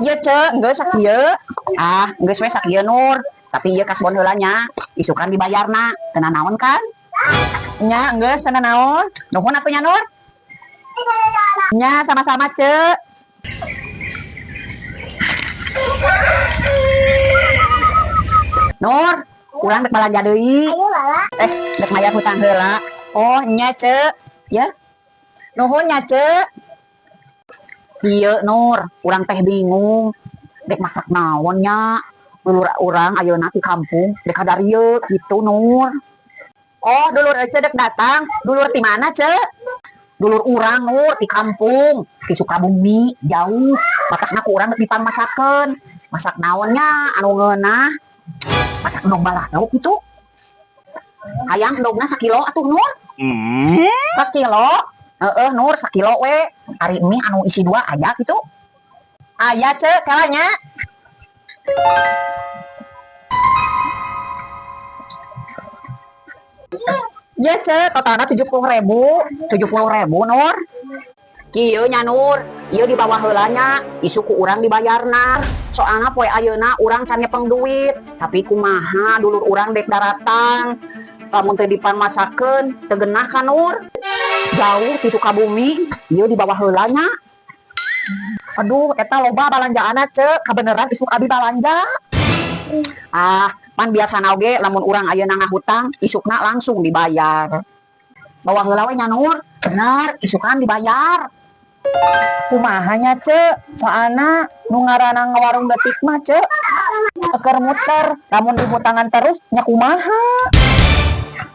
Iya, Ce, geus sakieu. Ah, geus we sakieu, Nur. Tapi ieu kasbon heula nya, isukan dibayarna. Teu naon kan? Nya, geus teu naon. Nuhun atuh nya, Nur. Nya, sama-sama, Ce. Nur, urang dek balanja deui. Ayo, Lala. Eh, dek mayar hutang heula. Oh, nya, Ce. Ya. Nuhun nya, Ce. Ieu, Nur, urang teh bingung. Dek masak naon nya? Dulur urang ayeuna ti kampung dek kadarieu gitu, Nur. Oh, dulur Ece dek datang. Dulur ti mana, Ce? Dulur urang, Nur, ti kampung, ti Sukabumi, jauh. Matakna ku urang dek dipangmasakeun. Masak naon nya anu ngeunah? Masak endog balado gitu. Hayang endogna sakilo atuh, Nur. Sakilo? Heeh, Nur, sakilo we. Ari mie anu isi dua aya gitu. Aya, Ce, kela nya. Ya, Ce, totalna 70.000. 70.000, Nur. Kieu nya, Nur, ieu di bawah heula nya, isuk ku urang dibayarna. Soalna poe ayeuna urang can nyepeng duit, tapi kumaha dulur urang dek daratang. Lamun teu dipangmasakeun, teu genah kan, Nur. Jauh ti Sukabumi, ieu di bawah heula nya. Aduh, eta loba balanjaanna, Ce, kabeneran isuk abi balanja. Ah, pan biasana oge lamun urang ayeuna ngahutang, isukna langsung dibayar. Bawa heula we nya, Nur. Bener, isukan dibayar. Kumaha nya, Ce? Soalna nu ngaranna ngawarung detik mah, Ce. Eker muter, lamun dihutangan terus nya kumaha?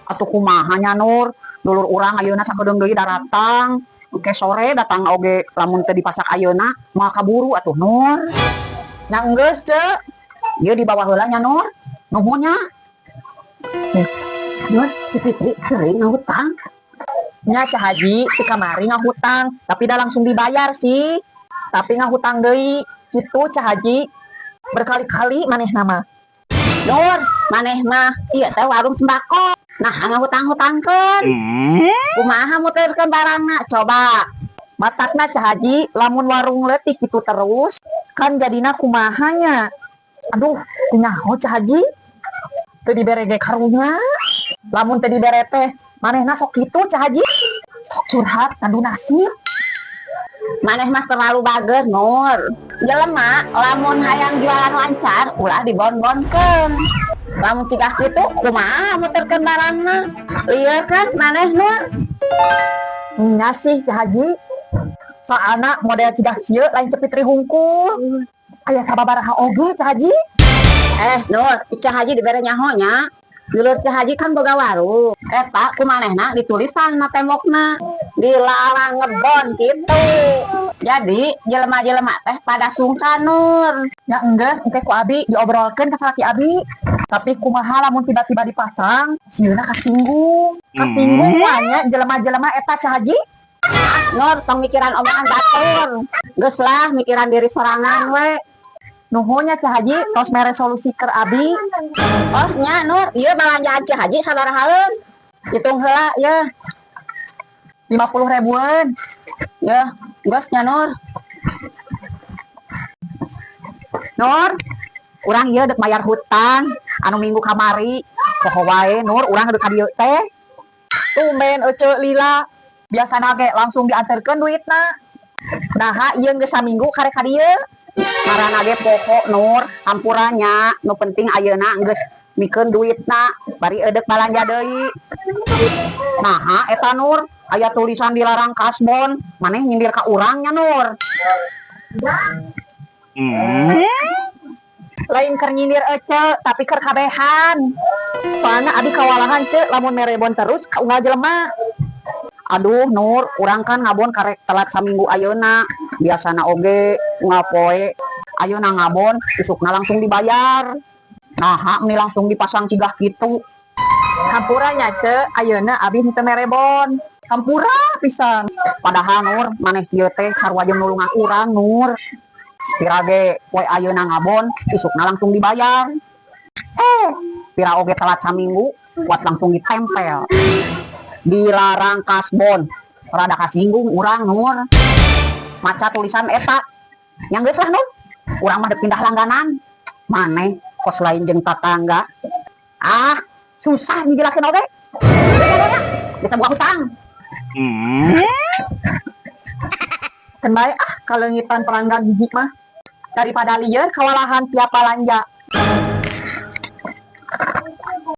Atuh kumaha nya, Nur? Dulur urang ayeuna sakedeung deui daratang. Engke sore datang oge lamun teu dipasak ayeuna moal kaburu atuh, Nur. Nya enggeus, Ce. Ieu di bawah heula nya, Nur. Nuhun nya. Nur, Ci Fitri sering ngahutang. Nya, Ceu Haji, si kamari ngahutang, tapi dah langsung dibayar sih. Tapi ngahutang deui, kitu, Ceu Haji. Berkali-kali manehna mah. Nur, maneh mah ieu teh warung sembako. Nah, ngahutang-hutangkeun. Kumaha muterkeun barangna coba? Matakna, Ceu Haji, lamun warung leutik gitu terus, kan jadina kumaha nya. Aduh, kunyaho, Ceu Haji. Teu dibere ge karunya. Lamun teu dibere teh, manehna sok kitu, Ceu Haji. Sok curhat ngadu nasib. Maneh mah terlalu bager, Nur. Jelema lamun hayang jualan lancar, ulah dibon-bonkeun. Lamun cigah kitu, kumaha muterkeun barangna? Lieur kan maneh, Nur? Nya sih, Ceu Haji. Soalna model cigah kieu lain Ceu Fitri hungkul. Aya sababaraha oge, Ceu Haji. Eh, Nur, Ceu Haji dibere nyaho nya. Dulur Ceu Haji kan boga warung. Eta ku manehna ditulisan na tembokna. Dilarang ngebon gitu. Jadi jelema-jelema teh pada sungkan, Nur. Ya enggeus, engke ku abi diobrolkeun ka salaki abi. Tapi kumaha lamun tiba-tiba dipasang, sieuna kasinggung. Kasinggung nya jelema-jelema eta, Ceu Haji. Nur, tong mikiran omongan batur. Geus lah mikiran diri sorangan we. Nuhun nya, Ceu Haji, tos mere solusi keur abi. Oh nya, Nur, ieu balanjaan Ceu Haji sabarahaeun? Hitung heula ya. 50 ribuan. Ya, geus nya, Nur. Nur, urang ieu dek mayar hutang anu minggu kamari. Poho wae, Nur, urang dek ka dieu teh. Tumben Ece lila. Biasana ge langsung diantarkeun duitna. Naha ieu geus saminggu karek ka dieu. Marana ge poho, Nur, hampura nya. Nu penting ayeuna geus mikeun duitna, bari eudek balanja deui. Naha eta, Nur, aya tulisan dilarang kasbon, maneh nyindir ka urang nya, Nur? Lain keur nyindir Ece, tapi keur kabehan. Soalna abi kawalahan, Ce, lamun mere bon terus ka unggal jelema. Aduh, Nur, urang kan ngabon karek telat saminggu ayeuna. Biasana oge unggal poe ayeuna ngabon, isukna langsung dibayar. Naha meni langsung dipasang cigah kitu. Hampura nya, Ce, ayeuna abi henteu mere bon. Hampura pisan. Padahal, Nur, maneh ieu teh sarua jeung nulungan urang, Nur. Pira ge poe ayeuna ngabon, isukna langsung dibayar. Eh, pira oge telat saminggu, kuat langsung ditempel. Dilarang kasbon. Rada kasinggung urang, Nur. Maca tulisan eta. Nya geus lah, Nur. Urang mah dek pindah langganan. Maneh kos lain jeung tatangga. Ah, susah dijelasin oge. Bisa buka hutang. Keun bae ah kaleungitan pelanggan hiji mah daripada lieur kawalahan tiap balanja.